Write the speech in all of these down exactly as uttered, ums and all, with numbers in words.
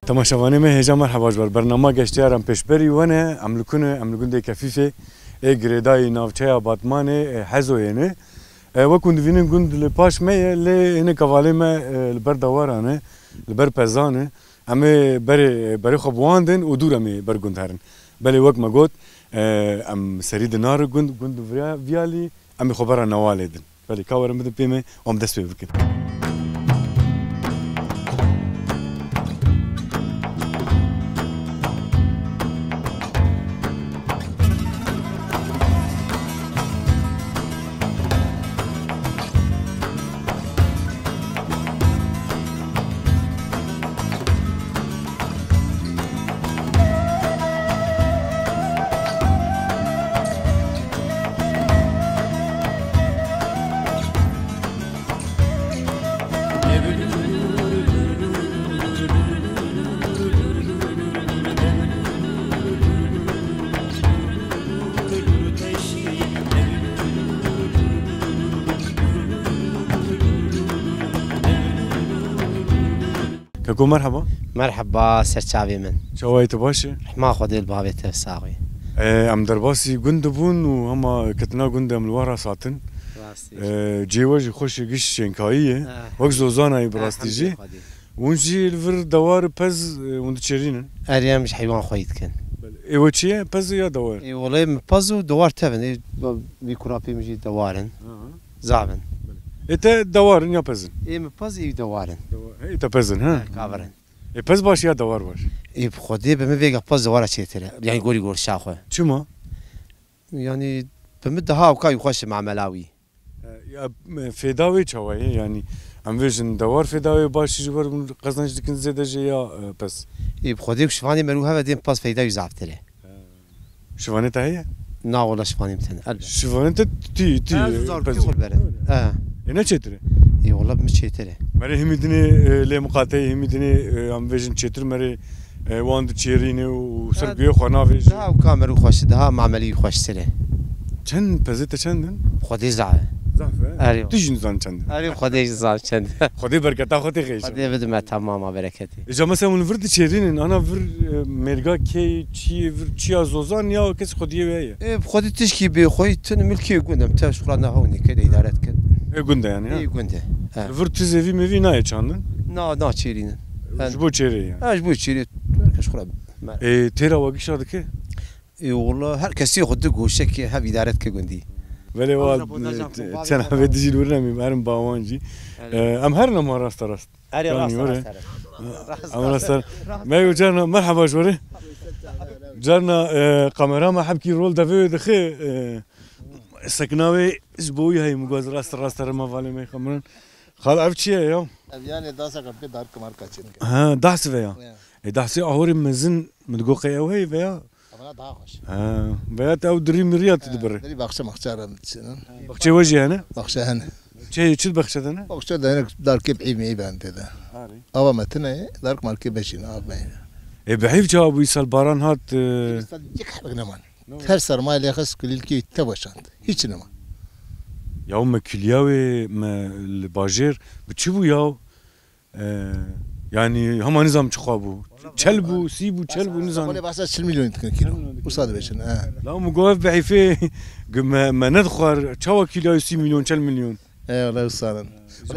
Temaşevanê me hêja merheba ji ber bernama Geştiyaran Pêşberî we ne, em li ku ne, em li gundê Kefîfê ê girêdayî navçeya Batmanê ê Hezoyê ne. E, wek hûn divînin gund li paş me ye, lê hêne kevalê me, e, li ber dewaran e, li ber pezan e. Em ê berê, berê xwe biwandin û dûr em ê ber gund herin. Belê wek me got, e, em serî di nar gund, gund viya-, viyalî, em ê xwe bera Newalê din. Belê, ka werin bidin pê me, em dest pê bikin. Keko, merheba. Merheba, serçavê min. Çawa yî, tu baş î? Rehma Xwedê li bavê te sax bî. E, em derbasî gund dibûn û hema ketina gundê em li we re satin. Rastî. E, cihê we jî xweş e, giş şênkayî ye. Eh. Wek zozanayî bi rastî jî. Elhamdulillah Xwedê. Hûn jî li vir dewar pez, e, hûn diçêrînin? Erê, em ji heywan xweyî dikin. Belê. Ê we çi ye? Pez ya dewar? Ê, welê min pez û dewar tev in. Ê, vî kurapî min jî dewar in. Aha. Zav in. Belê. Ê te dewar in ya pez in? Ê min pez, ê dewar in. Dewar. Ê te pez in, ha? He, kavir in. Ê pez baş ya dewar baş? Ê bi Xwedê bi min vêga pez dewara çêtir e. Yanî gorî gorî şaxwe. Çima? Yanî bi min daha ewka wî xweş e mamela wî. E, ya, e, fêda wê çawa ye? Yanî, em vêjin dewar fêda wê baş ji wer hûn qezenc dikin zêde jê ya, e, pez? Ê, bi Xwedê ku şivanê merû heve dên pez feyda wî zaftir e. E, şivanê te heye? Na, wala şivanê min tene, elbet. Şivanê te tî, tî, e, pez. Xwe berin. E. E, ne çêtir e? Ê, wala bi min çêtir e. Merê himî dinê, e, lê miqateyê himî dinê, e, em vêjin çêtir merê E, wan diçêrîne û ser guhê xwe navêje. Daha ewka merû xweş, daha mamelî xweştir e. Çend pezê te çend in? Xwedê zaf e. Zaf e? Erê. Tu jî nizan çend in? Erê, Xwedê jî zaf çend e. Xwedê berketa xwe tê xêşin. Xwedê bide me tamama bereketê. Îca mesela hûn vir diçêrînin, ana vir, e, mêrga kê, çiyê vir, çiya zozan ya kes xwediyê wê ye? E, xwedî tişkî bê xweyî tune milkê gund em, te ji xwe re ne hewnê ke de îdare dikin. E, gund e yani, ha? E, gund e. E. Vir tizê vî mevî nayê çandin? Na, naçêrînin. Ji bo çêrê yani. Ha, ji bo çêrê. Her kes xwe re. E, têra we gişa dike? E, wala her kesî xwe di goşekê hev îdare dike gundî. Belê wa, çend hevê dijî li wir nemî, herin bawan jî. E, em herin ema rasta rast. Erê, rast, rast, rast. Em rasta. Me yo carna merheba ji we re. Carna, e, kamera me hebkî rol devê wê dixe, e, sekna wê ji bo wî heye, min got rast rast herin hevalê me xemrin. Xal ev çi ye ya? Ev yani dasaka pê dar kimarka çêdike. Ha, dahsi ve ya. Ya. E, dahsê ahorê mezin min digot qey ew heye ve ya. Evana daha xweş. Ha, veya te ew dirî mirî ya tu dibirî. Dirî baxçe maxçe re çênin. Baxçe we jî hene? Baxçe hene. Çi, çi baxçe de ne? Baxçe de hene dar kê bî meyî ben tê de. Arî. Ava me tine ye, dar kimarkê beşîn av me ye. E, bi heyf çawa bû îsal baran hat, e, îsal yek hebek neman. Her sermayê lê xist kulîlkî te weşand. Hiç nema. Ya me kiliya wê me li bajêr bi çi bû ya? E, yani hema nizam çi xwe bû. Çel bû, sî bû, çel bû, nizam. Wele bahsa çil milyon dikin kilo. Usa dibêjin, e. La min got ev bi heyfê me, me nedixwar. Çawa kiliya sî milyon, çel milyon? E, wele usa nin.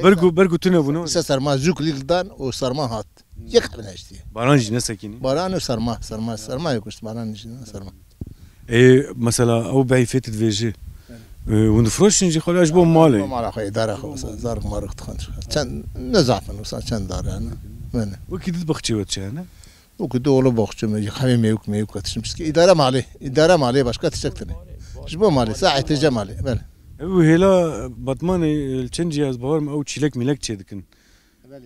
Bergo, bergo tune bû, ne? Îsa serma zû kulîlk dan û serma hat. Yek hebin heştî. Baran jî nesekînî? Baran û serma, serma, serma yok işte, baran jî ne serma. Ê, mesela ew beyfê tu dibêjî. Ê, hûn difroşin jî xwe ya ji bo malê? Mala xwe, îdara xwe, wisa zarok marok dixwin. Çend, ne zaf in, wisa çend dar yani. Bene. Wekî di baxçê we çi hene? Wekî di oğlu baxçe me, hemê meyuk meyuk atişim. Çiskî îdara malê, îdara malê başka tişek tine. Ji bo malê, sa ihtiyaca malê, bene. Ew hêla Batmanê, çend cî ez bawer me ew çîlek mîlek çê dikin.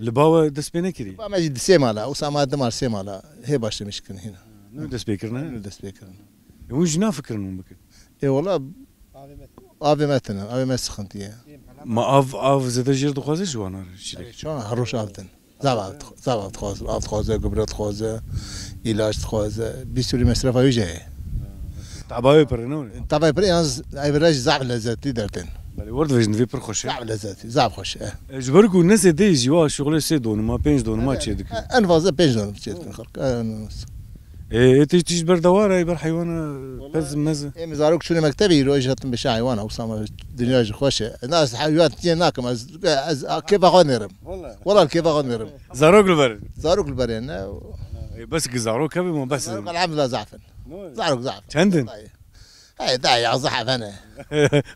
Li ba we dest pê nekirî? Ba me jî di sê mala, wisa ma di mal sê mala hê başlamiş kirin hîna. Nû dest pê kirine? Nû dest pê kirin. E, hûn jî nafikirin hûn bikin? E, wala avê me tine, avê me sıkıntı ye. Ma av, av zêde jêr dixwaze ji wan re çîlek? Şu an her roj av din. Zav av dix-, zav av dixwaze, av dixwaze, gübre dixwaze, ilaç dixwaze, bir sürü mesrefa wî jî heye. Taba wê pir e, ne were? Taba pir e, yalnız ev viraj zav lezzetli dertên. Belê, wer dibêjin, divê pir xweş e. Zaf lezzetî, zaf xweş e. E, ji ber ku ne zêde jî wa şixulê sê donima, pênc donima çê dikin. En fazla pênc donim çê dikin xelk. En az. E, e, tişt, tişt ber dewar e, ber heywana pez mez. Ê, min zarok çûne mektebê, îro jî hatin bişe heywana, wisa me dinya jî xweş e. Na, ez heywan tiyê nakim, ez, ez kêfa xwe nêrim. Wala. Wala kêfa xwe nêrim. Zarok li ber. Zarok li berê ne. E, bes ki zarok hebe ma bes. Zarok elhamdulillah zaf in. Zarok zaf in. Çend in? Hey, da yazda hebene.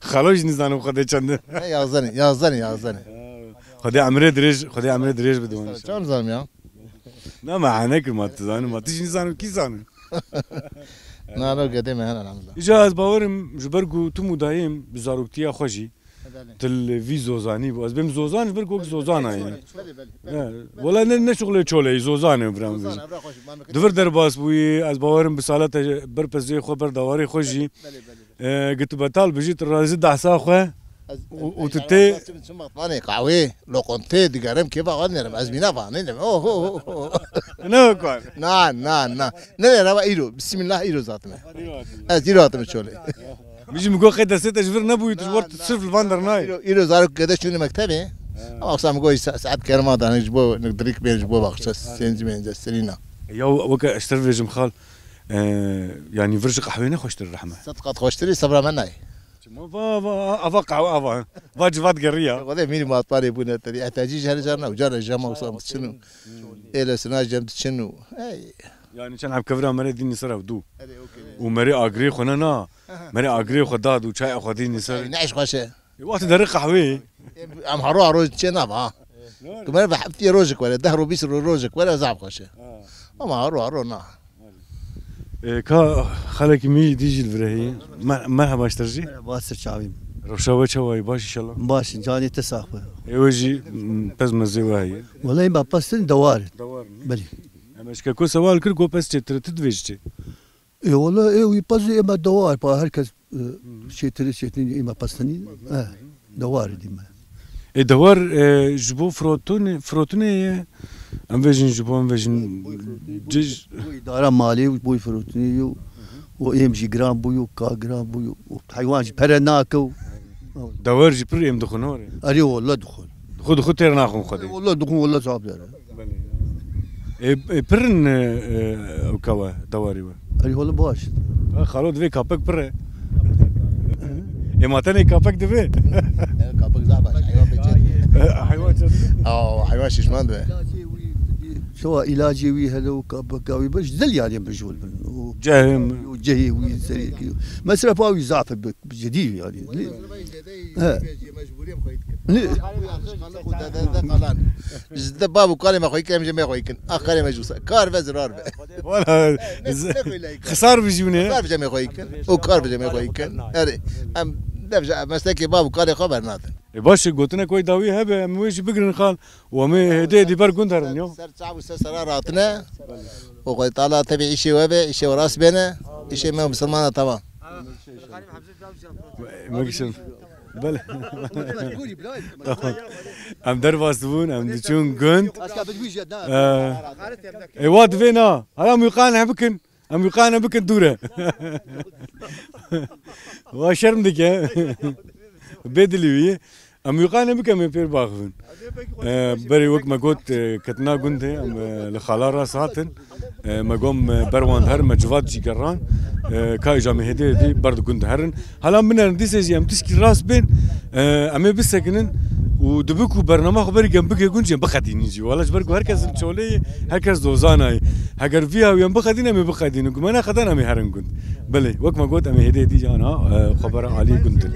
Xalo jî nizanim xwedê çend in. Hey, yazda ne, yazda ne, yazda ne. Xwedê emrê dirêj, xwedê emrê dirêj bide wan. Çend zanim ya? Na, me hene kir, ma tu zanim, ma tu jî nizanim, kî zanim? Na, no, gedê me hene, elhamdulillah. Îca ez bawerim, ji ber ku tu mudayêm bi zaroktiya xwe jî, Belê. Tu li vî zozanî bû. Ez bêm zozan ji ber ku wek zozan ayî. Belê, belê, belê. He. Wela ne, ne şixulê çoleyî, zozan e, bira min bêjin. Zozan e, bira xweş, ma min Di vir derbas bûyî, ez bawerim bi saleta berpezê xwe, ber dawarê xwe jî. Belê, belê, belê. E, gi tu betal bijî, tu razî dehsa xwe. Ez, û, ez, û tu ez tê çim, çim matmanê qahwê, loqontê digerim, kêfa xwe nêrim. Ez mîna vanê ne. Oh, oh, oh, oh. Ne kar. Na, na, na. Ne, ne, rava îro. Bismillah îro zatime. Ez îro hatime çolê. Min jî min got, qey destê te ji vir nebûyî, tu ji wer tu sirf li van dernayê. Îro, îro zarok gede çûne mektebê. Ama wisa min got, sa-, saet kerma dane ji bo nik dirîk bên ji bo baxçe, sêncî mênce, serîna. Ya weke ez ji te re vêjim xal, e, yanî vir ji qehwê ne xweştir rehme. Sed qat xweştirî, sebra me nayê. Çima va, va, ava qehwe ava. Va civat geriya. Xwedê mînî matparê bûne te dî. Ehtecî ji her carna û carna jema wisa diçin û. Êle sina jem diçin û. Hey. Yanî çend heb kevira me re dînî ser ew dû. Erê, okey. Û merê agirê xwe ne na. Merê agirê xwe dad û çaya xwe dînî ser. Ne iş xweş e. E, wextê derê qehweyê. Em haro haro çê nava. Ku mere ve heftiyê rojek were, deh ro bîst ro rojek were zaf xweş e. Ama haro haro na. E, ka xalekî min jî dî jî li vir heye. Mer-, merheba ji te re jî. Merheba, ser çavîm. Rewşa we çawa ye? Baş inşallah. Baş, canê te sax be. Ê we jî, m, pez mezê we heye. Wele me pez tune dewar. Dewar ne? Belê. Em ji keko sewal kir, got pez çêtir e, tu divê ji çi? Ê, wele ê wî pez ê me dewar, pa her kes, e, çêtir e, çêtir e, ê me pez tune, e, dewar dî me. Ê, dewar, e, ji bo firotin-, firotinê ye, em vêjin ji bo, em vêjin cij. Bo îdara malê û bo firotinê yo, û êm jî giran bûyo, ka giran bûyo, û heywan jî pere nake û. Dewar jî pir êm dixwin, orê. Erê, wele dixwin. Dixwe, dixwe têr naxwin xwedê. Wele dixwin, wele zaf der e. Belê. Ê, ê, pir in, e, e, ew ka we, dewarî we? Erê, wele baş. Ha, xalo divê kapek pir e. Ê, ma tenê kapek divê? Ev kapek zaf baş, heywan pê çêtir. E, heywan çêtir. Aw, heywan şişman dibe. Şewa îlacê wî hele û kapeka wî baş, zil yanî bijol bin. Û Cehim. Û cehê wî serê kî. Mesrefa wî zaf e, bi-, cidî yanî. He. Mecbûrî em xweyî dikin. Li- Alışkanlık û dede, dede kalan. Ji de bab û kalê me xweyî kirin, em jî me xweyî kin. Ah, kalê me jûsa. Kar ve zirar ve. Wala, Ne, z-, ne xweyî layîk. Xisar bijî ne? Kar ve me xweyî kin. Û kar ve me xweyî kin. Erê. Em dev ji meslekê bab û kalê xwe bernadin. E, baş e, gotinek wê dawî hebe, em wê jî bigirin xal. Û em ê hêdê hêdî ber gund herin, yo? Ser çav û ser sera ratine. Û Xwedê Teala tevî îşê we be, îşê we rast bêne. Îşê me misilmana tamam. Me gişin. Belê. Tamam. Em derbas dibûn, em diçûn gund. Ee, ê, wa divê na. Hala em wî qane bikin. Em wî qane bikin dûre. Wa şerm dike. Bê dilî wî. Em wî qane bikin, em ê pêr baxivin. Ee, berê wek me got, e, ketina gundê, em, e, li xala rast hatin. E, me got, e, ber wan diherin, me civat jî geran. E, ka îja me hêdê hêdî ber di gund herin. Hala binerin, dîsê jî em tişkî rast bên, e, em ê bisekinin û dibe ku bernama xwe berî em bigê gund jî em biqedînin jî. Wala ji ber ku her kes li çolê ye, her kes dozana ye. Heger vî hawî em biqedînin, em ê biqedînin. Ku me neqedan em ê herin gund. Belê, wek me got, em ê hêdî hêdî jî ana, e, xwe bera alî gund din.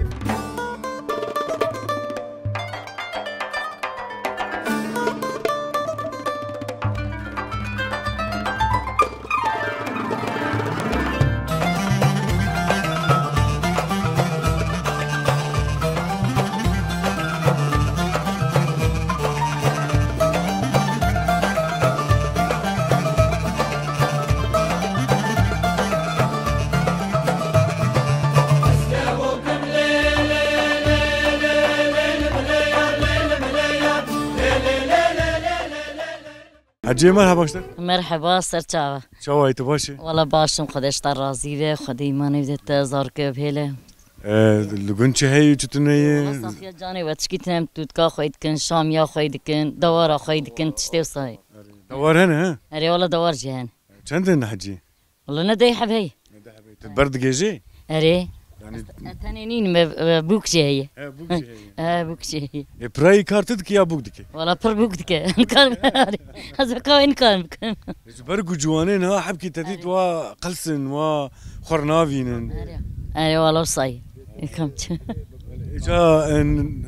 Hecê, merheba ji te. Merheba, ser çava. Çawa yî, tu baş î? Wala baş im, Xwedê ji te razî be, Xwedê îmanê bide te, zarokê bihêle. E, li gund çi heye, çi tune ye? Wala safiya canê we, tişkî tune em tûtka xwey dikin, şamiya xwey dikin, dewara xwey dikin, tiştê wisa ye. Dewar hene, he? Erê, wala dewar jî hene. Çend in hecî? Wala ne dey heb heye. Ne dey heb heye. Tu ber digêjî? Erê. Yani tenê nîn me, e, bûk jî heye. He, bûk jî heye. He, bûk jî heye. E, pirayî kar tu dikî ya bûk dikî? Wala pir bûk dike. Nikar, ez weka wê nikar bikim. Ji ber ku ciwanê niha hebkî te dît wa qels in, wa xwe navînin. Erê. Erê, wala wisa ye. Kam çi? Îca, en,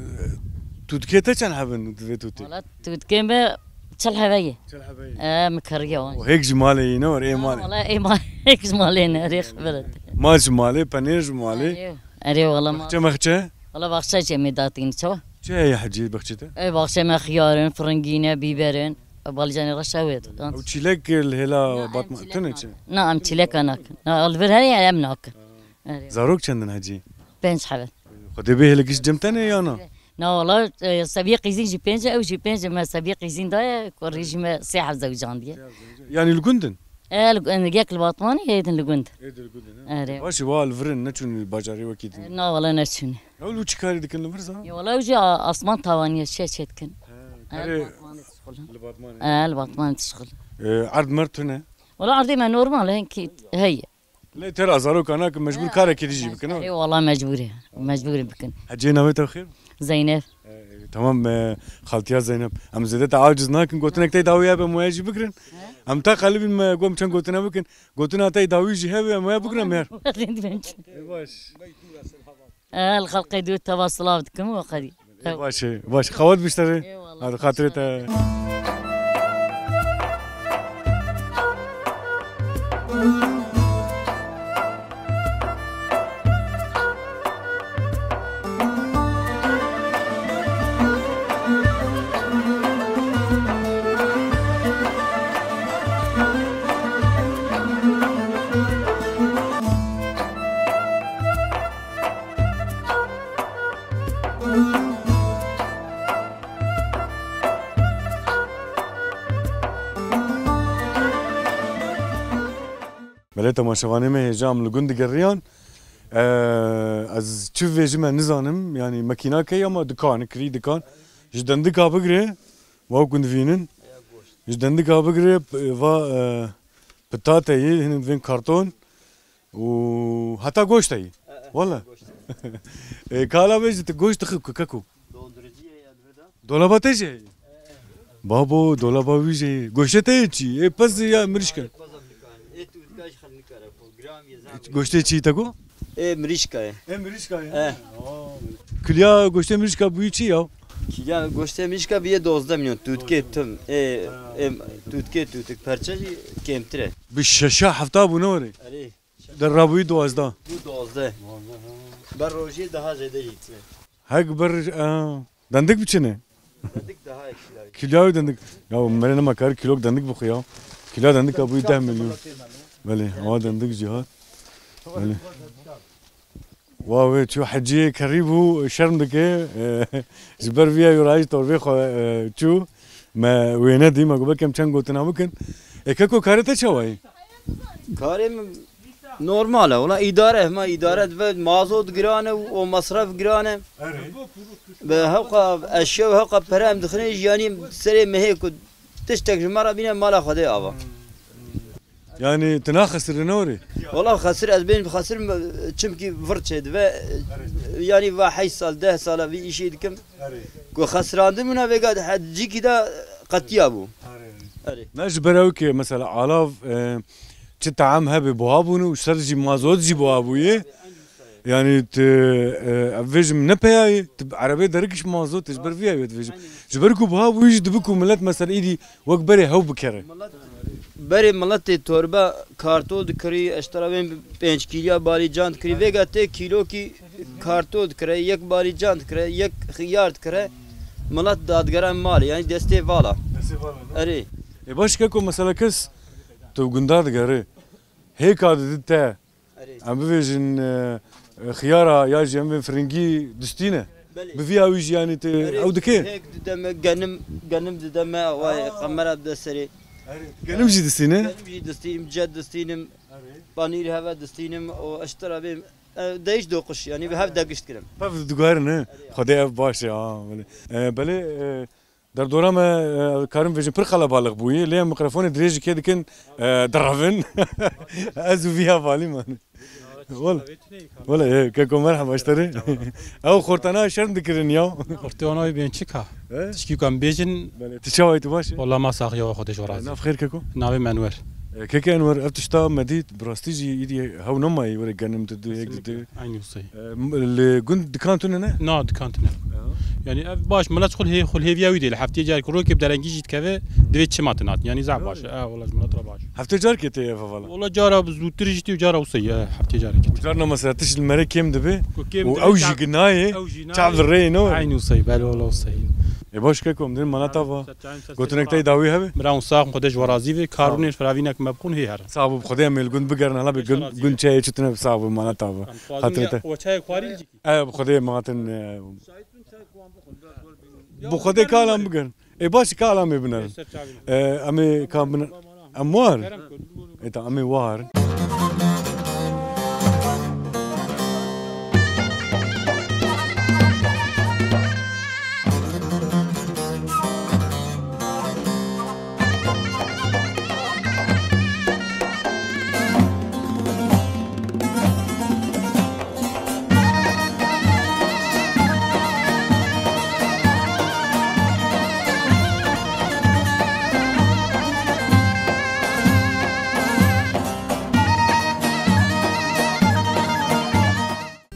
tu dikê te çend heb in di vê tûtê? Wala tu dikê me çil hebe ye. Çil hebe ye. E, min kiriye wan. Û hêk ji malê yî ne were, ê malê. Wala ê malê, hêk ji malê ne, rê xibir. Mal ji malê, penêr ji malê. Erê, erê, wala mal. Baxçe mexçe? Wala baxçe jê me datîn, çawa? Çi heye hecî baxçê te? Ê, baxçe me xiyar in, firingî ne, bîber in, balîcanê reşa wê. Ew çîlek li hêla batma tune çi? Na, em çîleka nakin. Na, li vir heye em nakin. Erê. Zarok çend in hecî? Pênc heb in. Xwedê bê hêlekî ji cem te ne ya na? Na wala, e, Sebiyê Qîzîn jî pênc e, ew jî pênc e, me Sebiyê Qîzîn daye, kurî jî me sê heb zewcandiye. Yani li gund in? E, li, e, yek li Batmanê, hêdin li gund. Hêdin li gund in, ha? Erê. Baş e, wa li vir in, neçûn bajarê wekî din? E, na wala neçûn. Ew li çi karî dikin li vir zan? Ya wala ew jî a-, asman tawaniye, çê çê dikin. He, karê li Batmanê tişxulin. Li Batmanê. E, li Batmanê tişxulin. E, erd merd tune? Wala erdê me normal e, hinkî heye. Lê tera zaroka nakin, mecbûr karekî dî jî bikin, ha? Erê, wala mecbûr e. Mecbûr e bikin. Hecê navê te xêr? Zeynep. E, e, tamam, e, xaltiya Zeynep. Em zêde te aciz nakin, gotinek te dawî hebe, em waya jî bigirin. Em ta qelibîn me, gom çend gotina bikin. Gotina te dawî jî hebe, em waya bigirin, em her. E, baş. E, li xelqê dûr teva silav dikim û xerî. Ê, baş e, baş. Xewet bişterê. Eyvallah. Hadi xatirê te. Belê temaşevanê me hêja em li gund digeriyan. Eee, ez çi bêjime nizanim, yanî mekîna key ama dikan, kirî dikan. Ji dendika bigire, wa ku divînin. Ji dendika bigire, p-, va, eee, pitateyî, hinek divên karton. Û heta goşt heye. E, e, wala. Goşt. E, kala bêjî tu goşt dixî ku keko. Dondurucu ye ya, burada. Dolaba te jî heye? E, e. Babo, dolaba wî jî heye. Goştê te yê çi? Ê pez ya mirîşka. Pez Afrika. Ê tu dikaj xel nikare. Gram ye zam. Goştê çi te ku? Ê mirîşka ye. Ê mirîşka ye. E. Aa. Kiliya goştê mirîşka bûyî çi ya? Kiliya goştê mirîşka bûyî dozdeh milyon. Tûtkê tim. Ê, ê, tûtkê tûtik. Perçe jî kêmtir e. Bi şeşa hefta bû ne were? Erê. Der rabûyî duwazdeh. Bû duwazdeh. Ber rojê daha zêde jî. Hek ber, e, dendik biçine. Dendik daha ekşi. Kilo dendik. Ya mere nema kar kilok dendik bixwe ya. Kilo dendik abûyî deh milyon. Belê, awa dendik jî hat. Belê. Wa wê çû heciyê kerî bû, şerm dike. E, ji ber vî ya rayî torbê xwe, e, çû. Me wêne dî, me got, belkî em çend gotina bikin. E, keko karê te çawa ye? Karê min normal e, wala îdare, hema îdare dibe, mazot giran e û o masraf giran e. Erê. Bi hewqa eşya û hewqa pere em dixine, yanî serê mehê ku tiştek ji me re bîne mala Xwedê ava. Yanî tu naxesirî ne were? Wala xesir, ez bên xesir, çimkî vir çêdibe. Yanî va heşt sal, deh sal e vî îşê dikim. Erê. Ku xesirandin bûna vêga di he-, cîkî de qetiya bû. Erê. Erê. Ne ji ber ew ke mesela alav, e, çi team hebe buha bûn û ser jî mazot jî buha bûye. Yanî tu, e, ev vêjim ne peya ye, tu bi erebê derikî ji mazot, ji ber vî ew dibêjim. Ji ber ku buha bûyî jî dibi ku milet mesela îdî wek berê hew bikere. Berê miletê torbe kartol dikirî, eştera bên pênc kîlya balîcan dikirî. Vêga tê kîlokî kartol dikire, yek balîcan dikire, yek xiyar dikire. Milet dadigere malê, yanî destê vala. Destê vala, ne? Erê. E, baş keko mesela kes tu gunda digere. Hêka didi te. Erê. Em bivêjin, e, e, xiyara ya jî em bên firingî distîne. Belê. Bi vî awî jî yanî tu ew dike? Hêk dide me genim, genim dide me, wayê qemera dide serê. Erê. Genim jî distîne? Genim jî distînim, cet distînim, erê, panîr heve distînim û eştera bêm E, değiş dokuş, yani bi hev degişt kirin. Pev diguherin, he? Xwedê ev baş e, ha, belê. E, belê, e, derdora me, e, karim vêjin pir qelebalix bûye, lê em mikrofonê dirêjî kê dikin, e, direvin. Ez û vî hevalî mane. Wala, wala, e, keko merheba ji te re. Ew xortana şerm dikirin ya. Xortê wana wî bên çi ka? He? Tişkî ku em bêjin. Belê, tu çawa yî, tu baş î? Wala ma sax ya, Xwedê ji we razî. Navê xêr keko? Navê me Enwer. E, keke Enwer, ev tişta me dît, bi rastî jî îdî hew nemayî were genim tu du, yek du. Eynî wisa yî. E, m-, li gund dikan tune ne? Na, dikan tune. Ya. Yani ev baş, milet xwe hê-, xwe hêviya wî dê, li heftê carek rokê bi derengî jî dikeve, divê çima tune hatin. Yani zaf baş. E, wala ji milet re baş. Heftê carkê tê ev hevala? Wala cara bi zûtir jî tê û cara wisa yî, e, heftê carekê tê. Û carna mesela tişt li mere kêm dibe. Ku kêm û dibe, ew jî çav-, ginayê, ew jî na-, çav li rê no. Eynî wisa yî, belê wala wisa yî. E baş keko, em din mala tava. Gotinek te dawî hebe? Bira hûn sax, Xwedê ji we razî be. Karûnên firavînek me bixwin hê herin. Sax bû, bi Xwedê em ê li gund bigerin, hala bê gund, gund çayê çi tune bi sax bû, mala tava. Xatirê te. O çayê kuarî li cîkî. E, bi Xwedê em hatin, e, bi Xwedê kalan bigerin. Ê baş, ka ela em ê binerin. Ê, em ê ka bine-, em war. Ê, ta em ê war.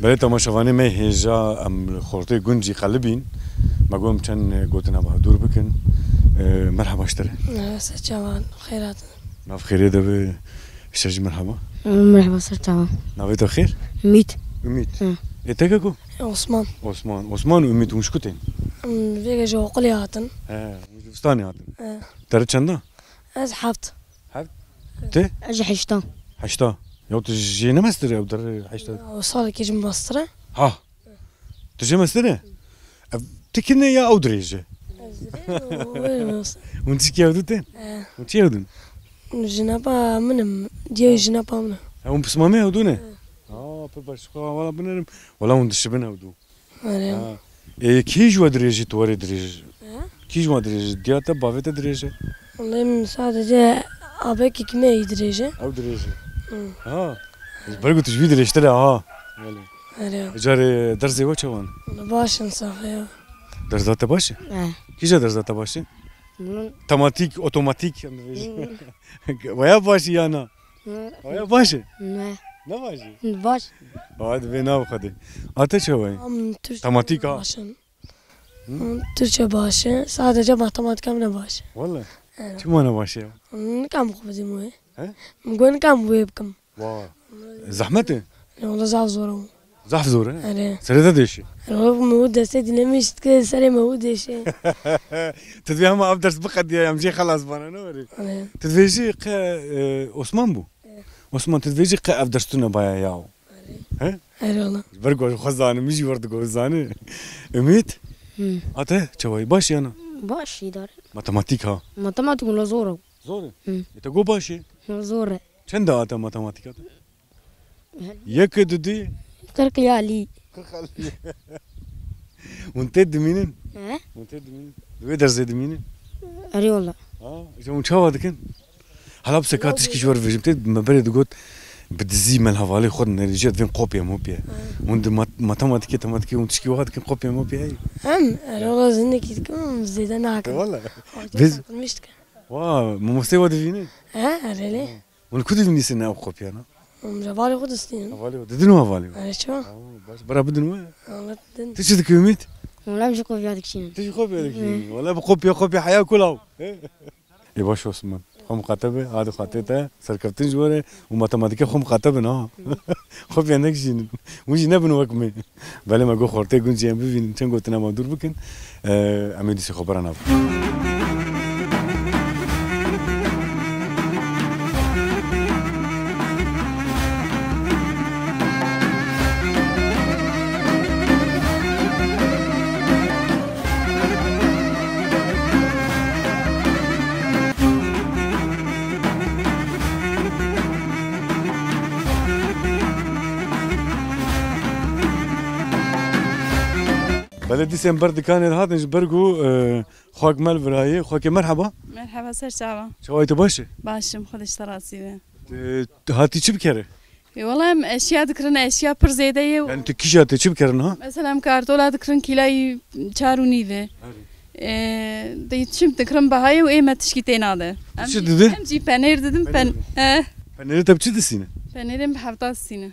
Belê temaşevanê me, hêja em li xortê gund jî qelibîn. Me got em çend gotina bi hevdûr bikin. Ee, merheba ji te re. Merheba, ser çavan, xêr hatin. Nav xêrê de be, ji te jî merheba. Merheba, ser çavan. Navê te xêr? Ümit. Ümit. Hı. Ê te keko? Osman. Osman. Osman û Ümit hûn ji ku tên? Em vêga ji Oqilê hatin. He, hûn ji Zivistanê hatin. He. Te re çend a? Ez heft. Heft? Te? Ez ji heşta. Heşta. Ya tu jê ne mestir e, ew der heşta? Ya, o salekê ji min mestir e. Ha. Tu jê mestir e? Ev, tu kin e ya ew dirêj e? Ez dirêj, o wê mestir. Hûn tişkî hevdû tên? E. Hûn çi hevdûn? Jinapa min im, diye jinapa min e. Ha, hûn pismamê hevdû ne? E. Ha, pir baş, xwe wala binerim. Wala hûn dişibin hevdû. Erê. Ha. Ê, kî ji we dirêj e, tu werê dirêj? He? Kî ji we dirêj e? Diya te, bavê te dirêj e? Wallahî min sadece abekî kime yî dirêj e. Ew dirêj e. Hı. Ha. Ji ber ku tu ji vî dirêjtir e, ha. Wele. Erê. Carê dersê we çawan? Wele baş in, sax e ya. Dersa te baş e? He. Kîja dersa te baş e? Bunun Tematîk, otomatîk, em dibêjin. Hı. Waya baş e ya na? Hı. Waya baş e? Ne. Ne baş e? Baş. Hadi vê nav xwedê. A te çawa ye? Am Türkçe Tematîk ha. Baş in. Hı? Am Türkçe baş e. Sadece matematika min ne baş e. Wele? Evet. Çima ne baş e ya? Nikem xwe bidîm wê. He? Min got nikem wê bikim. Wa. Zehmet e? Wele zaf zor e. Zaf zor e? Erê. Serê te dêşe? Erê, wele me û destê dîne min jî dike serê me û dêşe. Tu divê hema ev ders biqediye, em jê xelas bana, ne werê? Erê. Tu divê jî qe, e, Osman bû? Erê. Osman, tu divê jî qe ev ders tune baya ya. Erê. He? Erê wala. Ji ber ku xwe zanim, min jî wer digo zanim. Ümit? Hı. A te çawa yî? Baş yana? Baş, îdare. Matematîk ha? Matematîk wala zor e. Zor e? Hı. E te got baş e? Zor e. Çend a te matematîka te? Yek, du, du. Qirq ya lî. Qirq ya lî. Hûn tê dimînin? He? Hûn tê dimînin? Di wê dersê dimînin? Erê wala. Ha, îşte hûn çawa dikin? Hala bi seka tişkî ji we re bêjim. Tê me berê digot, bi dizî me li hevalê xwe dinerî, jê divên kopya mopya. Ha. Hûn di mat-, matematîkê, tematîkê hûn tişkî wiha dikin, kopya mopya heye? Em, erê wala zinekî dikim, em zêde nakim. Wala. Xwe tê Biz- çarpilmiş dikin. Wa, mamosteyê we divînin? He, erê lê. Hûn li ku dinivîsin ew kopyana? Em ji hevalê xwe distînin. Hevalê xwe. Didin û hevalê xwe? Erê, çima? Aa, baş, bira bidin we. Wele didin. Tu çi dikî Ümît? Wele em jî kopya dikişînin. Tu jî kopya dikişînî? Hı. Wele bi kopya, kopya heya kulaw. Ê baş Osman. Xwe miqate be, hadi xatê te, serkeftin ji we re û matematîke xwe miqate bin ha. Kopya nekişînin. Hûn jî nebin wek me. Belê me got xortê gund jî em bivînin, çend gotina me dûr bikin. Em ê dîsê xwe bera nav. Lê dîsên ber dikanê de hatin ji ber ku, e, xwek me li virayê. Xwekê merheba. Merheba, ser çava. Çawa yî, tu baş î? Baş im, Xwedê ji te razî be. Tu, tu hatî çi bikerî? Ê, wela em eşya dikirin, eşya pir zêde ye. Yani tu kîja tê çi bikirin ha? Mesela em kartola dikirin kîlayî çar û nîv e. Erê. Ê, de çi dikirin, biha ye û ê me tişkî tê nade. Em çi jî, didin? Em jî penêr didin, pen-, Penêr. He. Penêrê te bi çi distîne? Penêrê em bi hefta distîne.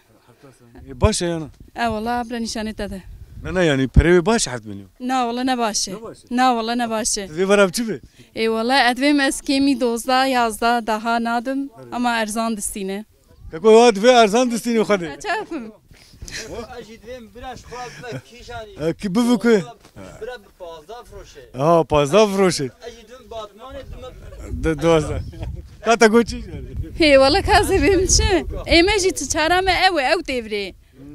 Ê, baş e ya na? E, wela bira nîşanê te de. Na, na, yani perê wê baş e, heft milyon? Na, wela ne baş e. Ne baş e? Na, wela ne baş e. Divê vera bi çi be? Ê, wela ez divêm ez kêmî dozdeh, yazdeh daha nadim, ama erzan distîne. Keko, wa divê erzan distîne xwedê. Çaxim. Ez jî divêm bira ji xwe bime kîjanî. E, ki bivu ku? Bira bi pazdeh firoşe. Ha, pazdeh firoşe. Ez jî divêm batmanê dime. De, dozdeh. Ka te got çi? Hê, wela ka zê bêm çi? Ê me jî çi çara me ew e, ew têvirê. Hmm,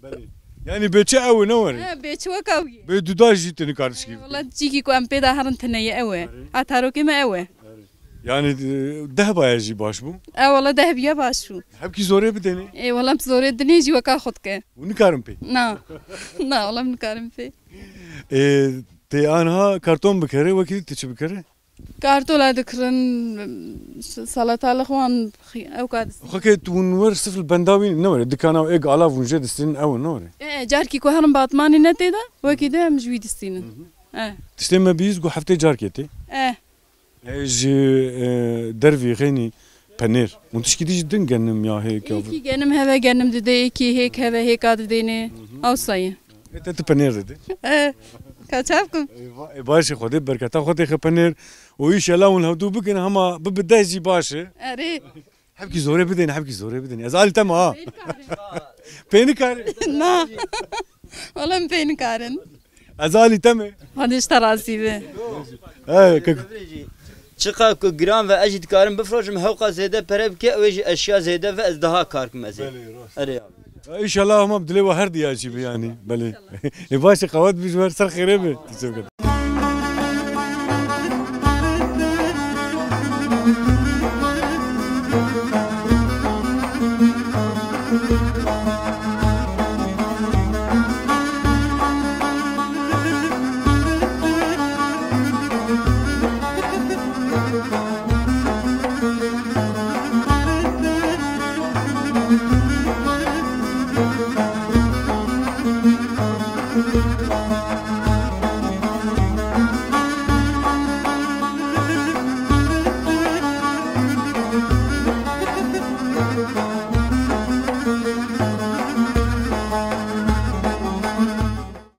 belê. Yani bê çi ew e, ne were? Ha, bê çi weka wî ye. Bê duda jî tu nikar dişkî. Wela cîkî ku em pê de herin tine ye ew e. Erê. Ha, tarokê me ew e. Erê. Yani, e, deh baye jî baş bû. E, wela deh biya baş bû. Hevkî zorê bidêne. Ê, wela em zorê dinê jî weka xwe dike. Û nikarin pê. Na. Na, wela em nikarin pê. Ê, tê anha karton bikerê, wekî tu çi bikerê? Kartola dikirin, salatalık wan xi-, ew ka distînin. Xwekê tu hûn wer sifil benda wî ne were, dikana êk alav hûn jê distînin ew ne were? E, carkî ku herin batmanî ne tê de, wekî de em ji wî distînin. Hı hı. E. Tiştê me bihîst ku heftê carkê tê. E. E, ji, e, dervî xeynî penêr. Hûn tişkî dî jî din genim ya hê ke. Êkî genim heve genim dide, êkî hêk heve hêka didêne. Hı hı. Awsa ye. Ê, te tu penêr dide. E, ka çav kim? Ê, va-, ê, baş e, Xwedê berketa xwe têxe penêr. Û îşela hûn hevdû bikin, hema bibe deh jî baş e. Erê. Hevkî zorê bidin, hevkî zorê bidin. Ez alî te me ha. Pê nikarin. Na. Wela em pê nikarin. Ez alî te me. Xwedê ji te razî be. He, kek. Çiqa ku giran ve ez jî dikarim bifroşim, hewqa zêde pere bike, ew ê jî eşya zêde ve ez daha kar kim ez ê. Belê, rast. Erê abi. Înşallah hema bi dilê we her diya jî bi yani. Belê. Ê, baş e, qewet bi ji wer ser xêrê bi. Teşekkür ederim.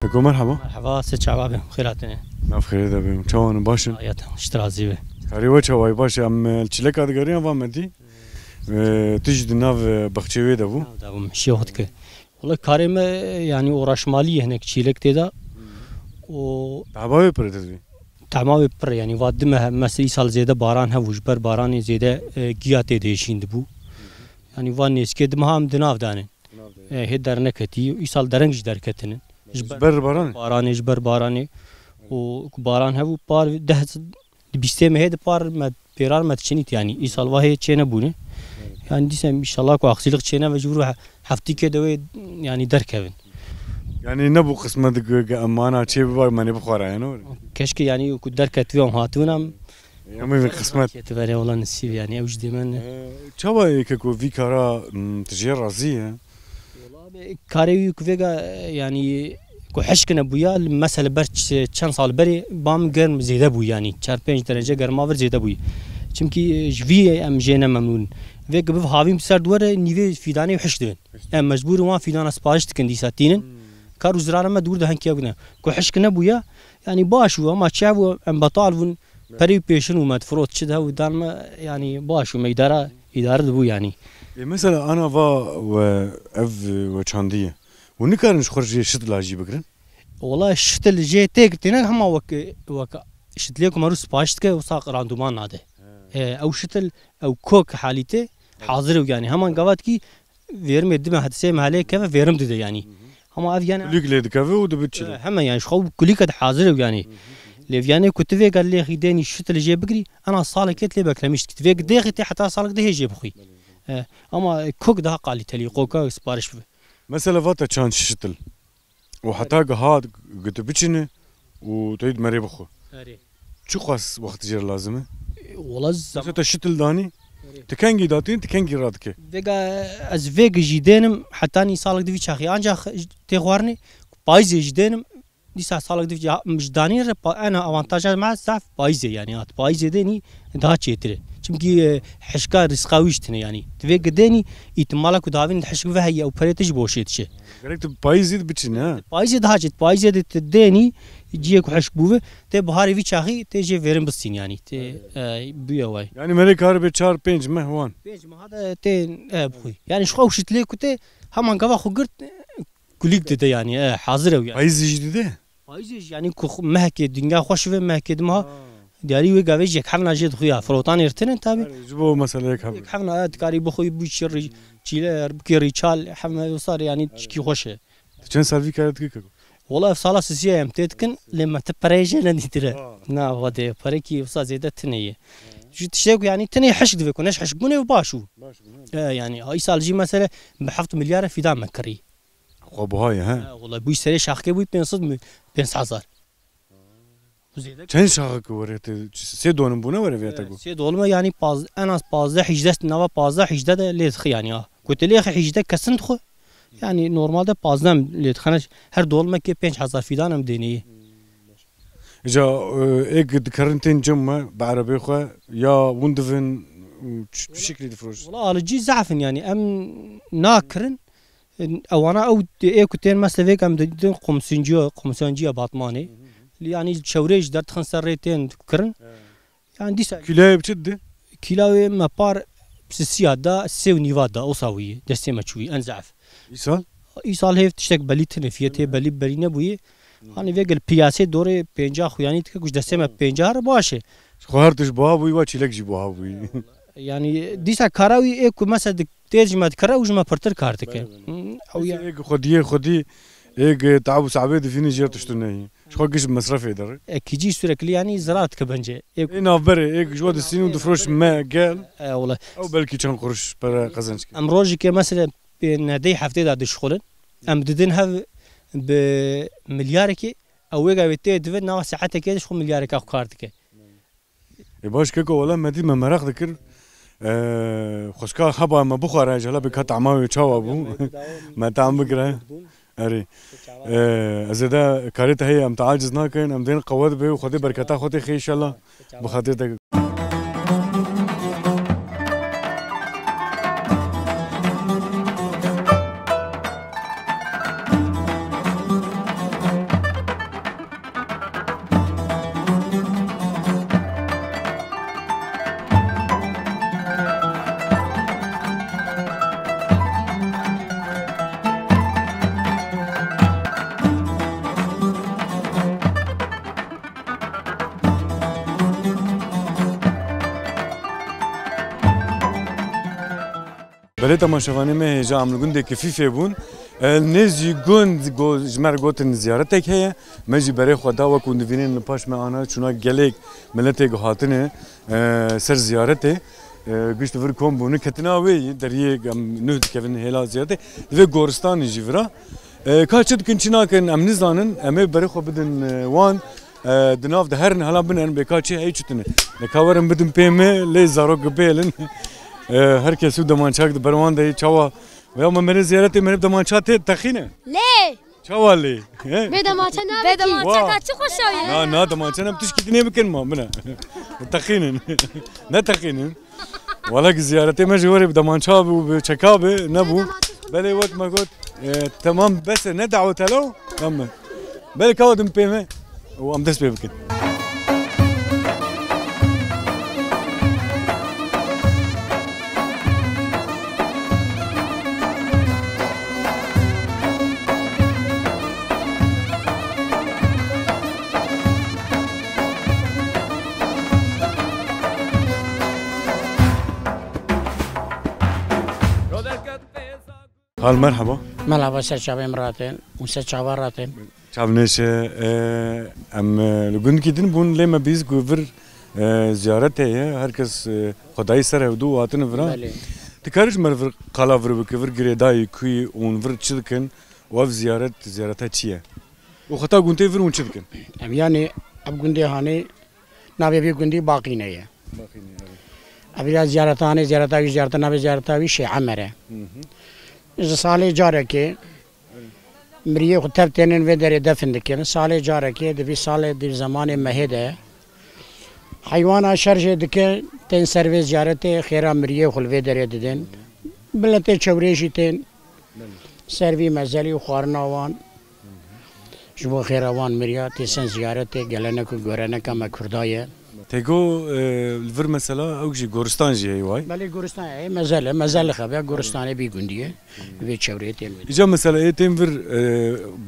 Keko, merhaba. Merhaba, se çava be, xêr hatine. Nav xêrê de bim. Çawan, baş in? Hayat, ji te razî be. Karê we çawa ye, baş e? Em, e, çileka digeriyan va me dî. E, tu jî di nav, e, baxçê wê de bû. Nav de bûm, şiya xwe dike. Wela karê me, yani, uğraşmalî ye, hinek çîlek tê de. Û tahma wê pir e, te dibî? Tahma wê pir e, yani, va dime, mesela îsal zêde baran hebû, ji ber baranê zêde, e, giya tê de hêşîn dibû. Yani, va nêzkê dime ha em di nav de ne. Di nav de ne. E, hê derneketî, îsal dereng jî derketine. Ji ber baranê? Ji ber baranê, ji ber baranê. Û ku baran hebû, par deh Di bîstê mehê de par me pêrar me diçinît, yanî îsal va hê çê nebûne. Evet. Yanî dîsa înşallah ku aksîlik çê nebe, ji vir ve he-, heftîkê de wê yanî derkevin. Yanî nebû qismet ku, ku em ana çê bibar, me nê bixwaraye, ne were? Keşke yanî ku derketibî em hatibûn em. Em ê qismet. Ketibere wela nisîb yanî ew ji dê me ne. Ee, çawa ye ke ku vî kara, m, tu jê razî ye? Wela be, karê wî ku vêga, yanî, ku hişk nebûya, li mesele ber ç-, çend sal berê bam germ zêde bû, yanî çar pênc derece germa vir zêde bûyî. Çimkî, e, ji vî em jê ne memnûn. Vê ku biv havîn bi ser duwere, nîvê fîdanê hişk dibin. Em mecbûr in wan fîdana sipariş dikin dîsa tînin. Hmm. Kar û zirara me dûr de henkiya bûne. Ku hişk nebûya, yanî baş bû, ama çi hebû em betal bûn. Perê wî pêşin û me difirot çi de û dan me, yanî baş û me îdara, îdare dibû yanî. Ê, mesela ana va we ev, we çandî ye. Hûn nikarin ji xwe re jê şitila jî bigirin? Wela şitil jê tê girtîne hema wek, wek şitilê ku merû sipariş dike wisa randuman nade. He. Ê, ew şitil, ew kok halî tê, hazir ew yanî. Heman gavat kî Vêrimê dime heta sê meheleyê keve vêrim dide yanî. Hı hı. Hema ev yanî kulîk lê dikeve û dibe çilo. E, heme yanî ji xwe kulîke de hazir e yanî. Hı hı. Lê viyanê ku tu vê gel lêxî dênî şitil jê bigirî, ena salekê lê beklemîş dikî. Tu vê dêxî tê heta salek dihê jê bixwî. Belê. E, ama kok daha kalîtelî, koka sipariş bibe. Mesela vate çand şitil. Û heta giha got biçine û tu yê merê bixwe. Erê. Çiqas wext jê re lazim e? Wala zam- Mesela te şitil danî, Erê. Ti kengî datîn, ti kengî radike. Vêga ez vêga jî dênim, hetanî salek di vî çaxî. Ancax tê xwarinê, payîzê jî dênim, dîsa salek di vî ca-, ji danî re pa-, ena avantaja me zaf payîzê, yanî, hat payîzê dênî daha çêtir e. Çimkî, e, hişka rîska wî jî tune, yanî. Ti vêga dênî, îtimala ku davîn di hişk ve heye û perê te ji boşê diçe. Gerek tu payîzî de biçîn, ha? Payîzê daha çêt, payîzê de tu dênî, ciyê ku hişk bûve, tê biharê vî çaxî, tê jê vêrin bistîn, yanî. Tê, Evet. e, bûye way. Yanî merê karibe çar pênc meh wan. Pênc meha de tê, e, bixwî. Yanî ji xwe ew şitilê ku tê, heman gava xwe girt, kulîk dide, yanî, e, hazir ew, yanî. Payîzê jî dide? Payîzê jî, yanî, ku xwe-, mehekê dinya xweş ve, mehekê di meha, Ha. diyarî wê gavê jî yek hevna jê dixuya. Firotanê re tinin tabi. Erê, ji bo meseleyek hev. Yek hevna, e, dikarî bixwî, bû çi rî-, çîle, bûkê rîçal, hevna wisa re, yanî, çikî xweş e. Tu çend sal vî kare dikî keko? Wala ev sala sisiya em tê dikin, lê me ti pereyê jê nedîtire. Ha. Na, xwedê, perekî wisa zêde tune ye. Ji tiştê ku, yanî, tenê hişk divê ku, neş hişk bûnê û baş û. Baş bûn, ha. E, yanî, îsal jî mesele bi heft milyar e fîdan me kirî. Xwe buha ye, he? E, wala bûy serê şaxkê bûy pênc sed mi-, pênc hezar. Çend şaxek were te, sê dolim bûne were vêya te got? Sê dolime, yanî paz-, en az pazdeh hîjdeh, nava pazdeh hîjdeh de lê dixi, yanî, ha. Ku te lê xi hîjdeh kesin dixu. Yanî normalde pazdeh lê dixine, her dolimekê pênc hezar fîdan em dêneyî. Îca, e, êk dikerin tên cem me bi erebê xwe ya win divin û çi, çi şeklî difiroş? Wala alicî zehf in, yanî em nakirin. Ewana ew ê ku tên meslevêk em didin qumsinciya, qumsanciya Batmanê. Hı hı. Yanî çewrê ji derdixin ser rê tên kirin. He. Yanî dîsa Kîloyê bi çi didin? Kîloyê me par sisiya da, sê û nîva da, osa wî, destê me çûyî, en zehf. Îsal? Îsal hêv tiştek belî tine, fiyetê belî, belî nebûyî. Hı. Hanî vê gel piyasê dorê pêncah xuyanî dike, ku ji destê me pêncah re baş e. Xwe her tişt buha bûyî, wa çîlek jî buha bûyî. Yanî dîsa kara wî ê ku mesela di-, tê ji me dikire û ji me pirtir kar dike. Belê, belê. Hı, ew ya. Êk xwediyê xwedî, êk taab û saebê divînî jêr tiştu neyî. Ji xwe giş mesrefê der. E, kîcî sürekli yanî zirar dike bence. Êk Ê navberê, êk ji we distîn û difiroş me gel. E, wala. Ew belkî çend quruş pere qezenc kir. Em rojekê mesela pê nedey heftê de dişxulin. Em didin hev bi milyarekê, ew wêga wê tê dive nava saetekê de ji xwe milyareka xwe kar dike. Ê baş keko, wela me dî me meraq dikir. Ee, xwişka heba me bixware, ji hala bê ka tama wê çawa bû. Me tam bikire. Erê. Ee, ez ê de karê te heye, em te aciz nakin, em dên qewet bê û Xwedê berketa xwe tê xê inşallah. Bi xatirê te. Belê temaşevanê me hêja em li gundê Kifîfê bûn. E, nêzî gund go-, ji me re gotin ziyaretek heye. Me jî berê xwe da, wek hûn divînin li paş me ana çûna gelêk miletê ku hatine, e, ser ziyaretê. E, gişt vir kom bûne, ketina wê yî, deriyê em nuh dikevin hêla ziyaretê. Divê goristanê jî vira. E, ka çi dikin, çi nakin, em nizanin. Em ê berê xwe bidin, e, wan. E, di nav de herin, hela binerin, bê ka çi heyî çi tune. Lê ka werin bidin pê me, lê zarok bêlin. E, her kes û demançak di ber wan de yê, çawa. Veya me merê ziyaretê, merê bi demança tê texîne. Lê. Çawa lê? He? Bê demança nabe Bê kî. Demança Wa. Ka çi xweşa ye? Na, na, demança ne, tişkî dinê bikin ma, bine. Texînin. Ne texînin. Wala ki ziyaretê me jî werê bi demança bû, bi çeka bi, nebû. Belê wek me got, e, temam bes e, ne dawet helo, em. Belê ka din pê me û em dest pê bikin. Hal merhaba. Merhaba, ser çavê min ratin û ser çava ratin. Çav nêşe, e, em, e, li gundkî din bûn, lê me bîst ku vir, e, ziyaret heye. Her kes, e, xwedayî ser hevdû û hatine vira. Belê. Dikarî ji me re vir qala vir bike, vir girêdayî ku yî û vir çi dikin Û ev ziyaret, ziyareta çi ye? Û xeta gundê vir hûn çi dikin? Em yani ev gundê hanê navê vê gundî Baqîne ye. Baqîne, evet. Ev ya ziyareta hanê ziyareta wî ziyareta navê ziyareta wî Şêh Emer e. Hı hı. Ji salê carekê miriyê xwe tev tênin vê derê defin dikin. Salê carekê di vî salê di zemanê mehê de heywana şer jê dikin, tên ser vê ziyaretê xêra miriyê xwe li vê derê didin. Miletê çewrê jî tên ser vî mezelî û xwarina wan. Ji bo xêra wan miriya tê sen ziyaretê gelenek û goreneka me Kurda ye. Têgo, e, li vir mesela ew jî goristan jî heye way? Belê goristan heye, mezel e, mezel li xebiya goristanê bî gundî ye. Vê çewrê tên wê. Îca mesela ê tên vir, e,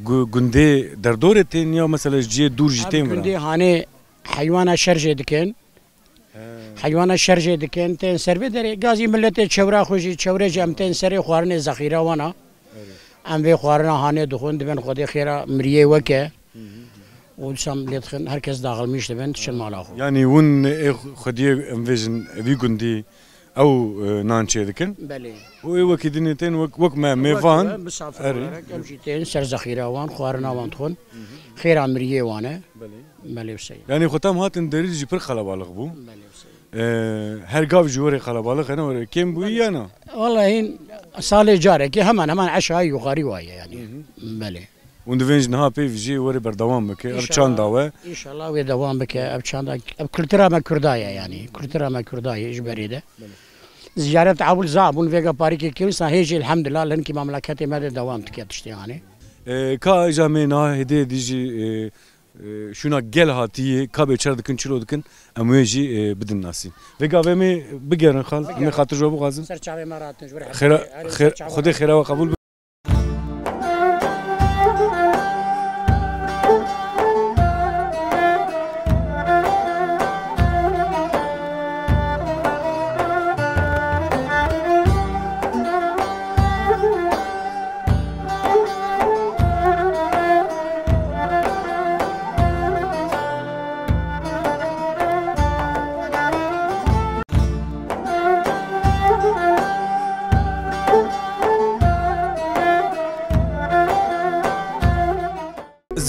gu-, gundê derdorê tên ya mesela ji cihê dûr jî tên vir? Gundê hanê heywana şer jê dikin. He. Heywana şer jê dikin, tên ser vê derê. Gazî miletê çewra xwe jî, çewrê jî em tên serê xwarinê zexîra wana. Erê. Em vê xwarina hanê dixwin, dibin Xwedê xêra miriyê weke. Hı hı. Û dîsa lê dixin, her kes daxilmîş dibin, diçin mala xwe. Yanî hûn ê xwediyê em vêjin vî gundî ew, e, nan çê dikin? Belê. Û ê wekî dinê tên wek, wek me mêvan. Wek we misafir olarak em jî tên ser zexîra wan, xwarina wan dixwin. Hı hı. Xêra miriyê wan e. Belê. Belê, bi se ye. Yanî xwe tam hatin derî jî pir qelebalix bû. Belê, bi se ye. Ee, her gav jî werê qelebalix e, ne werê kêm bûyî ya na? Wallahî salê carekê hemen hemen eşayi yukarî waye yani. Hı hı. Belê. Hûn divên ji niha pê vijî werê berdewam bike. Ev çanda we. Înşallah wê dewam bike. Ev çanda, ev kultura me Kurda ye yani. Kultura me Kurda ye ji berê de. Belê. Ziyaret ewil zaf bûn, vêga parîkê kewî sa hê jî elhamdulillah li hinkî memleketê me de dewam dike tiştê yani. Ee, ka îja me niha hêdî hêdî jî, ee, Ee, şûna gel hatiyê, ka bê çer dikin, çilo dikin, em wê jî, e, bidin nasîn. Vê gavê em ê bigerin xal, em ê xatir ji we bixwazin. Ser çavê me rahatin, ji wir Xêra, hevdê, erê, xê-, ser çavê Xwedê xêra we qebûl bike.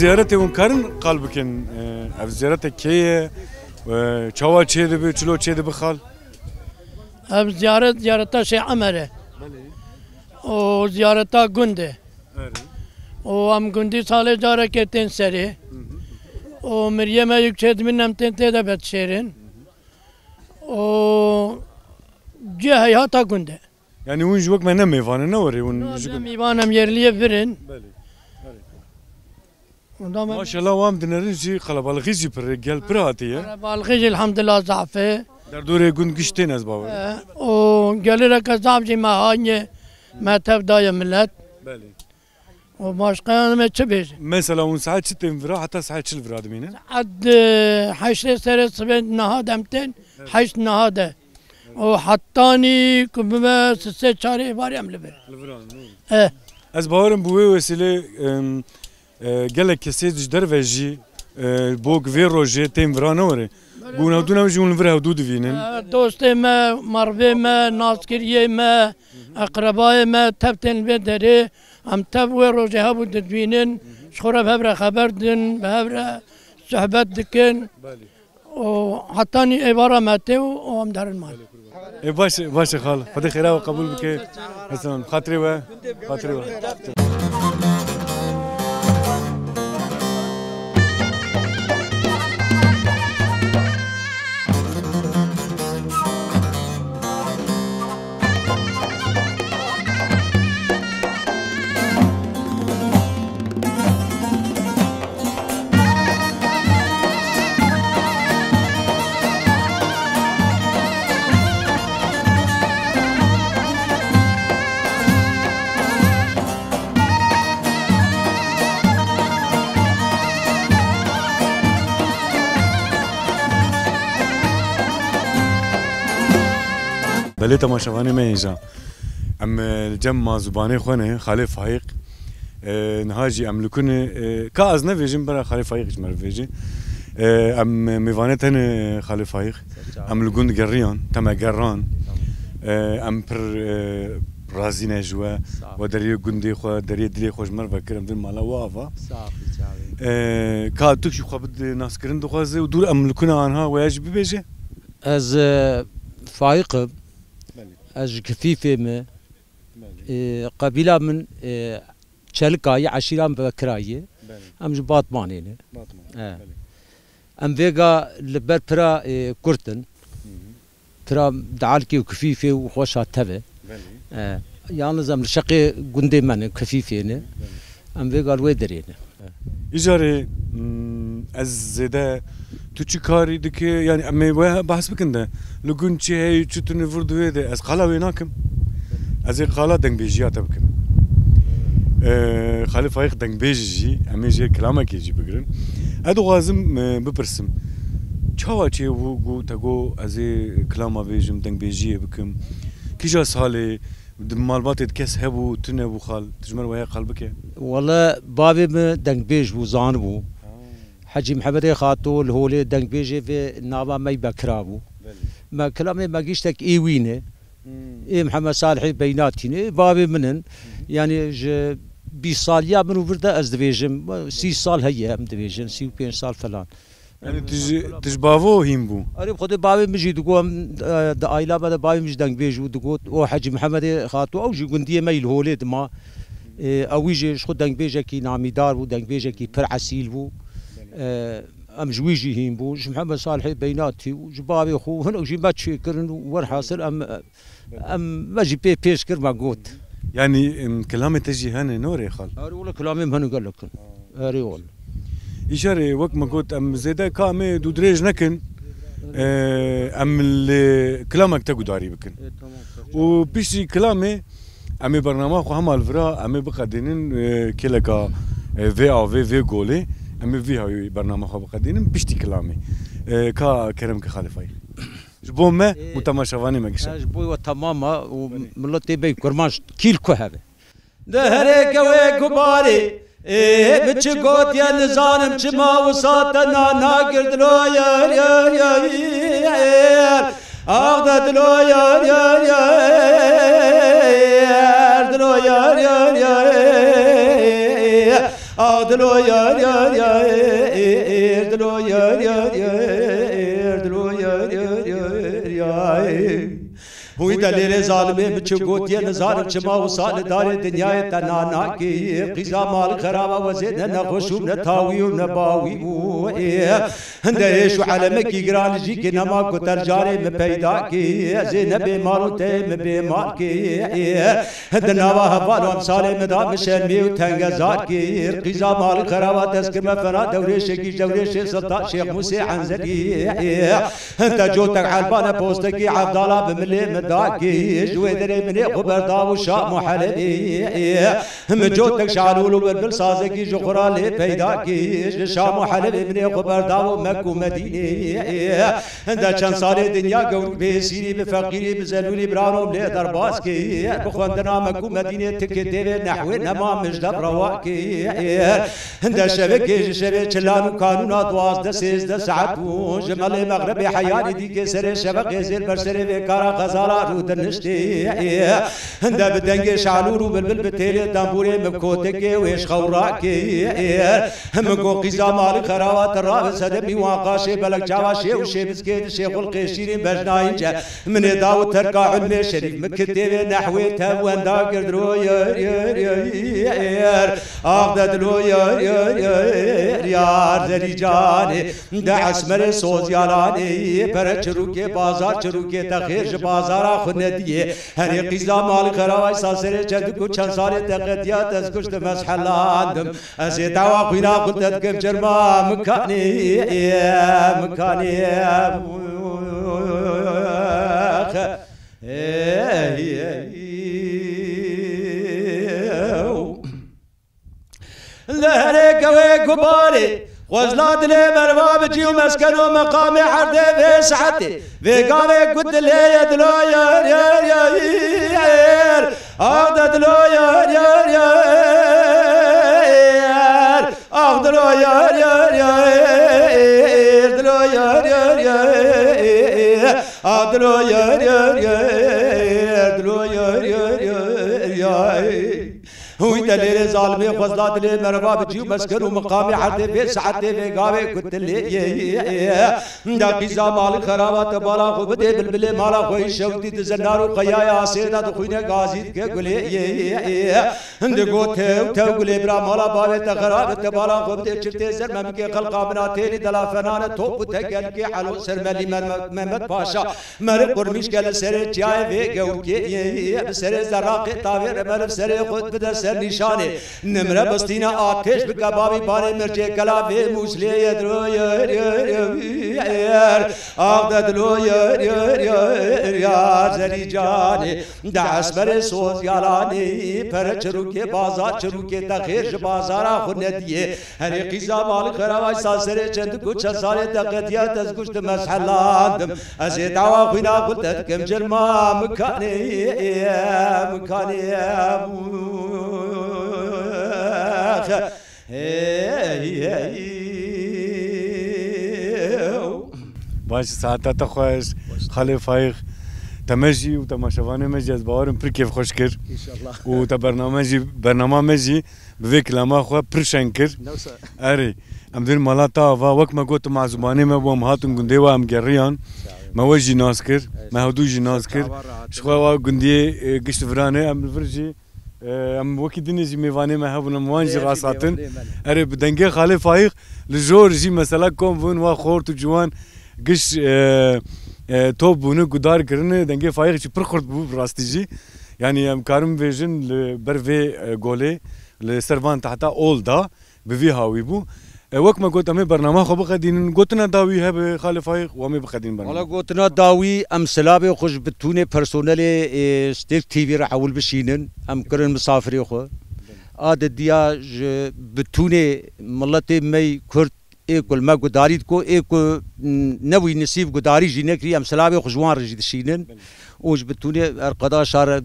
Ziyaretê hûn karin qal bikin, e, ev ziyarete kê ye? E, çawa çêdibe, çilo çêdibe xal? Ev ziyaret, ziyareta Şêx Emer e. Belê. Û ziyareta gund e. Erê. Û em gundî salê carekê tên serê. Hı hı. Û miriyê me yek çêdibin em tên tê de vedişêrin. Û cihê heyata gund e. Yani hûn ji wek me ne mêvan in, ne werê hûn ji ne gund. Mêvan em yerliyê vir in. Belê. Belê. Ondan me Maşallah, wan dinerin jî qelebalixî jî pir e, gel pir hatiye. Qelebalixî jî elhamdulillah zaf e. Derdorê gund giş tên ez bawer. E, û gelireke zaf jî me haniye, me tev daye millet. Belê. Û başqa me çi bêjin? Mesela hûn saet çi tên vira, heta saet çi li vira dimînin? Saet, e, heştê serê sibê niha dem tên, evet, heşt niha de. Û hetanî ku bibe sisê çarê êvarê em li vir. Li vir an, ne? E. Ez bawerim bi wê wesîlê, em, e, gelek kesê ji derve jî, e, bo vê rojê tên vira ne were. Belê. Ku hûn hevdû ne jî hûn li vir hevdû divînin. E, dostê me, mervê me, naskiriyê me, eqrebayê me, tev tên vê derê. Em tev wê rojê hebû didivînin, ji xwe re bi hev re xeber didin, bi hev re sohbet dikin. Belê. Û hetanî êvara me tê û, û em derin mal. Ê, baş e, baş e xal. Xwedê xêra we qebûl bike. Hesen, xatirê we, xatirê we. Belê temaşevanê me hêja. Em, e, li cem ma zibanê xwe ne, Xalê Faîq. E, niha jî em li ku ne, e, ka ez nevêjim, bera Xalê Faîq ji me re bivêje. E, em, e, mêvanê te ne Xalê Faîq. Em li gund geriyan, te me geran. E, em pir, e, Razî ne ji we. Sağ ol. We deriyê gundê xwe, deriyê dilê xwe ji me re vekir, em dir mala we ava. Sağ ol, çavê. Ee, ka tu jî xwe bide naskirin dixwaze û dûr em li kuna anha we ya jî bibêje? Ez, e, Faîq im. Belê. Ez ji Kifîfê me. Belê. E, qebîla min, e, Çelika ye, eşîra min Bekira ye. Belê. Em ji Batmanê ne. Batman. He. Belê. Em vêga li ber pira, e, kurt in. Hı hı. Pira Dealkê û Kifîfê û xweşa teve. Belê. E, yalnız em li şeqê gundê me ne, Kifîfê ne. Belê. Em vêga li wê derê ne. Îcarê, mm, ez zêde tu çi karî dike? Yani em ê we behs bikin de. Li gund çi heye, çi tune vir di wê de. Ez qala wê nakim. Ez ê qala dengbêjiya te bikim. Ee, Xalî Faîq dengbêj jî, em ê jê kilamekê jî bigirin. Ez dixwazim, e, bipirsim. Çawa çêbû ku te got ez ê kilama bêjim, dengbêjiyê bikim? Kîja salê, di malbatê de kes hebû, tune bû xal? Tu ji me re waya qal bike. Wele bavê min dengbêj bû, zanibû. Ha. Hecî Mihemedê Xato li Holê dengbêjê vê nava me Bekira bû. Belê. Me kilamê me giştek ê wî ne. Hmm. Ê Mihemed Salihê Beynatî ne, ê bavê min in. Hı hı. Yani ji bîst saliya min û vir de ez dibêjim, sî sal heye em dibêjin, sî û pênc sal falan. Yani tu ji, tu ji bavo hîn bû? Erê, bi xwedê bavê min jî digot, em, e, di aîla me de bavê min jî dengbêj bû, digot, o Hecî Mihemedê Xato, ew jî gundiyê me yî li Holê dima. E, ew jî ji xwe dengbêjekî namîdar bû, dengbêjekî pir esîl bû. E, em ji wî jî hîn bûn, ji Mihemed Salihê Beynatî û ji bavê xwe, hinek jî me çêkirin û werhasil em, em, me jî pê pêş kir, me got. Yani, em, kilamê te jî hene norê xal? Erê wele kilamê min hene gelek in. Erê wele. Îşarê, wek me got, em zêde ka em ê dûdirêj nekin, e, em li kilamek te gudarî bikin. E, tamam, tamam. Û piştî kilamê, em ê bernama xwe hema li vira, em ê biqedînin, e, kêleka, e, vê avê, vê golê. Em ê vî hawî bernama xwe biqedînin, piştî kilamê. E, ka kerem ke Xalî Faîq. Ji bo me û temaşevanê me gişe. E, ji bo we temam e û miletê me kurmanc kîl ku hebe. Di herê gewê gubarê, ê, bi çi gotiye nizanim çima wisa te nana kir dilo yer, yer, yer, yer. Ax de dilo yer, yer, yer, dilo yer, yer, yer. Ax dilo yer, yer, yer, dilo yer, yer, yer, dilo yer, yer, yer, yer. Hûy delêrê zalimê min çi gotiye, nizanim çima wisa li darê dinyayê te nana kir. Qîza malî xeraba we zêde nexweş û ne tawî û ne bawî bû. Hinde êş û elemekî giran li jî kê nema ku te li carê min peyda kir. Ez ê ne bê mal û te yê min bê mal kir. Hinde nava heval û emsalê min da min şermî û tengezar kir. Qîza malî xeraba dest kir me fena dewrêşekî ji dewrêşê Siltan Şêx Mûsê Enzelî. Hinde cotek elbane postekî Evdala bi milê min da kî. Ji wê derê min ê xwe berdav û Şam û Helebê. Him cotek şalûl û bilbil sazekî ji xwe ra lê peyda kî. Ji Şam û Helebê min ê xwe berdav û Mek û Medînê. Hinde çend salê dinya gewrik bi êsîrî, bi feqîrî, bi zelûlî, bi ranom lê derbas kî. Bi xwendina Mek û Medînê tikê têvê nehwê nema min ji dev rewa kî. Hinde şevekê ji şevê çilan û kanûna duwazdeh sêzdeh saet bû. Ji melê mexrebê heyarî dîkê serê şeveqê zêr ber serê vê kara xezala rû diniştê. Hinde bi dengê şalûr û bilbil bi têlê tembûrê min kotekê wê ji xew rakê. Him go qîza malî xerawa te rabe sedemî wan qaşê belek çava şê û şê biskê dişê xulqê şîrîn bejnayîn ce. Min ê daw terka ilmê şerîf, min kitêbê nehwê te wenda kir dilo yer, yer, yer, yer. Ax de dilo yer, yer, yer, yer, yar zerîcanê. De esmerê sozyalanê, pere çirûkê, bazar çirûkê, te xêr ji bazara xwe nediyê. Herê qîza malî xeraway saserê çendik û çend salê te qediya, te ez kuştim, ez helandim. Ez ê dawa xwîna xwe te dikim, çirma mikanê, mikanê. Li herê gewê gubarê, xwezla dilê merva bi cî û mesken û meqamê erdê vê saetê. Vê gavê ku dilê ye dilo yer, yer, yer, yer. Ax de dilo yer, yer, yer, yer. Ax dilo yer, yer, yer, yer. Dilo yer, yer, yer, yer. Ax dilo yer, yer, yer, yer. Dilo yer, yer, yer. Hûy delêrê zalimê xwezla dilê merva bi cî û mesken û miqamê erdê vê saetê vê gavê ku tilê ye. De qîza malî xeraba te bala xwe bidê bilbilê mala xwe yî şewtî di zinar û qeyaya asê de dixwîne gazî dike gulê ye. Hindi got tew tew gulê bira mala bavê te xerab te bala xwe bidê çirtê zer memikê xelqa min a têrî dela fenane top û tekelkê elo ser melî Mehmet Paşa. Meriv qurmîşke li serê çiyayê vê gewrikê, bi serê zerraqê tavê re meriv serê xwe bide ser nîşanê. Nimre bistîne atêş bike bavî barê mirçê kela vê mûslê ye dilo yer yer yer. Ax de dilo yer yer yer ya zerî canê. De esmerê soz yalanê, pere çirûkê bazar çirûkê te xêr ji bazara xwe nediyê. Herê qîza malî xeraway sa serê çend ku çend salê te qediya te zguş di mezhelandim. Ez ê dawa xwîna xwe te dikim cilma mikanê, mikanê. Baş, saeta te xweş. Xalê Faîq, te me jî û temaşevanê me jî ez bawerim pir kêfxweş kir. Înşallah. Û te bername jî, bernama me jî bi vê kilama xwe pir şeng kir. Ne wisa. Erê, em dên mala te ava, wek me got, tu mazûbanê me bû, em hatin gundê we, em geriyan. Sağ ol. Me we jî nas kir, me hewdû jî nas kir. Çawa rahat. Ji xwe wa gundiyê, e, gişt viranê, em li vir jî, e, em wekî dinê jî mêvanê me hebûn, em wan jî rast hatin. Erê, bi dengê Xalê Faîq li jor jî mesela kom bûn, wa xort û ciwan giş, e, e, top bûne, gudar kirine, dengê Faîq jî pir xurt bû, bi rastî jî. Yanî em karin bêjin li ber vê, e, golê, li ser van tahta ol da, bi vî hawî bû. E, wek me got, em ê bernama xwe biqedînin. Gotina dawî hebe, Xalê Faîq, û em ê biqedînin bernama. Wala gotina dawî, em silavê xwe ji bitûnê personelê, e, Stêrk T V re ewil bişînin. Em kirin misafirê xwe. A didiya ji bitûnê miletê me yî Kurd ê ku li me gudarî diko, ê ku, m, nebûyî nisîb gudarî jî nekirî, em silavê xwe ji wan re jî dişînin. Û ji bitûnê erqedaşa re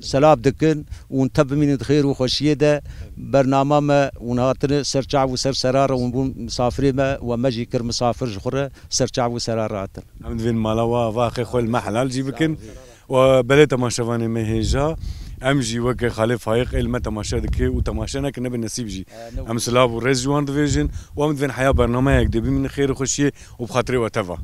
selav dikin û hûn tev bimînin di xêr û xweşiyê de. Bernama me hûn hatine ser çav û ser sera re hûn bûn misafirê me û me jî kir misafir ji xwe re ser çav û sera re hatin. Em divên mala we ava xê xwe li me helal jî bikin. Û belê temaşevanê me hêja, em jî weke Xalê Faîq ê li me temaşe dike û temaşe neke nebe nesîb jî. Em silav û rêz ji wan divêjin û em divên heya bernameyek dê bimînin xêr û xweşiyê û bi xatirê we teva.